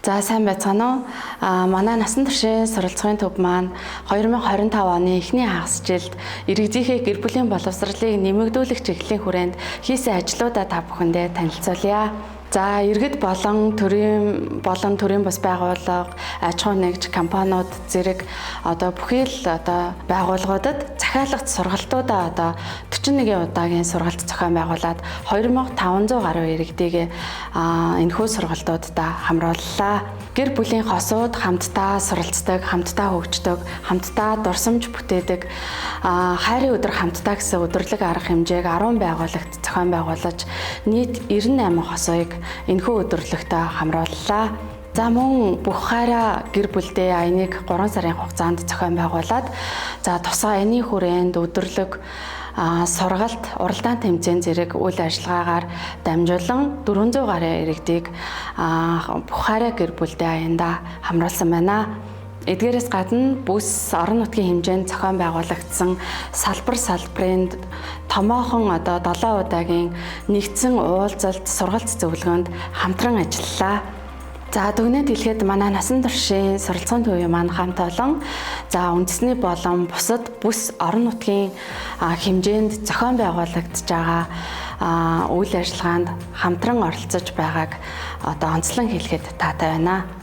За сайн байцгаана уу? Манай насан туршийн суралцахын төв маань 2025 оны эхний хагас жилд иргэдийнхээ гэр бүлийн боловсролыг нэмэгдүүлэх чиглэлийн хүрээнд хийсэн ажлуудаа та бүхэндээ танилцуулъя. За иргэд болон төрийн бас байгууллага, аж ахуй нэгж, компаниуд зэрэг одоо бүхий л одоо байгууллагуудад захиалагч сургалтуудаа одоо 41 удаагийн сургалт зохион байгуулад 2500 гаруй иргэдийг энэхүү сургалтуудаа хамрууллаа. Гэр бүлийн хосууд хамтдаа суралцдаг, хамтдаа хөгждөг, хамтдаа дурсамж бүтээдэг, хайрын өдөр хамтдаа гэсэн өдөрлөг арга хэмжээг 10 байгууллагт зохион байгуулаж нийт 98 хосыг энэхүү өдөрлөгтөө хамрууллаа. За мөн бүх хайраа гэр бүлдээ аяныг 3 сарын хугацаанд зохион байгуулад за тусгай аяны хүрээнд өдөрлөг сургалт, уралдаан тэмцээн зэрэг үйл ажиллагаагаар дамжуулан 400 гаруй иргэдийг бүх хайраа гэр бүлдээ аянда хамруулсан байна. Эдгээрээс гадна бүс орон нутгийн хэмжээнд зохион байгуулагдсан салбар салбарын томоохон одоо 7 удаагийн нэгдсэн уулзалт, сургалт зөвлөгөөнд хамтран ажиллалаа. За дүгнэлт хэлэхэд манай насан туршийн суралцахын төвийн маань хамт олон за үндэсний болон бусад бүс орон нутгийн хэмжээнд зохион байгуулагдаж байгаа үйл ажиллагаанд хамтран оролцож байгааг одоо онцлон хэлэхэд таатай байна.